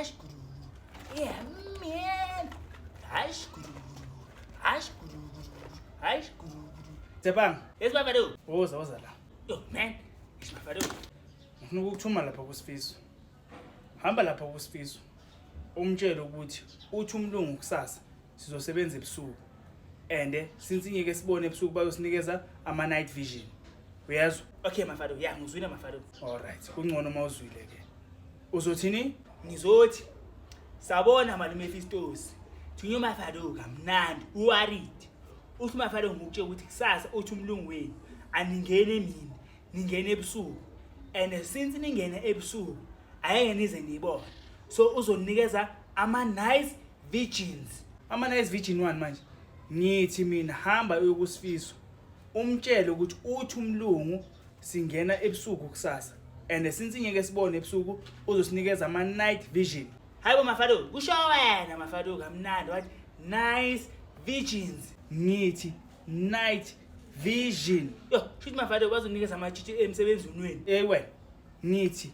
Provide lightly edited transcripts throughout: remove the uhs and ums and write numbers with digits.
Hash guru. Yeah, man. Hash guru. Hash guru. Hash guru. Tsepang. Yes, Mafado. Woza, woza la. Yo, man. Yes, Mafado. Ngifuna ukukuthuma lapha kuSifiso. Hamba lapha kuSifiso. Umtshele ukuthi uthi umlungu kusasa sizosebenza ebusuku. And since ngeke sibone ebusuku, bayosinikeza ama night vision. Uyezwa? Okay, Mafado. Yeah, ngizwile, Mafado. Alright, kungcono mawuzwile ke. Uzothini? Ngizothi sabona, malume Fistos. Thunywa Mafado kamnandi, uworried. Uthi Mafado ngikutshela ukuthi kusasa uthi umlungu wenu aningene emini, ningene ebusuku. And since ningene ebusuku, ayeke nize niyibone. So uzonikeza ama nice visions. Ama nice vision one manje. Ngithi mina hamba uyokusifiso. Umtshele ukuthi uthi umlungu singena ebusuku kusasa. And since ngeke sibone ebusuku, uzosinikeza ama night vision. Hayibo Mafado, kusho wena, Mafado, kamnandi wathi nice visions. Ngithi night vision. Yo, shuthi Mafado bazonikeza amatshitshi emsebenzini wenu. Eh wena, ngithi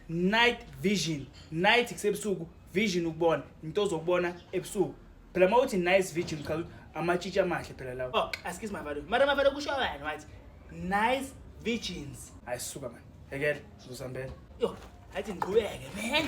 night vision. Night kusebusuku, vision ukubona, into ozokubona ebusuku. Phela mawuthi nice vision uchaza ukuthi amatshitshi amahle phela lawo. Oh, excuse Mafado. Mara Mafado, kusho wena wathi nice visions. Hayi suka man. Yekela, ngizosambela. Yo, athi ngiqhubeke, man.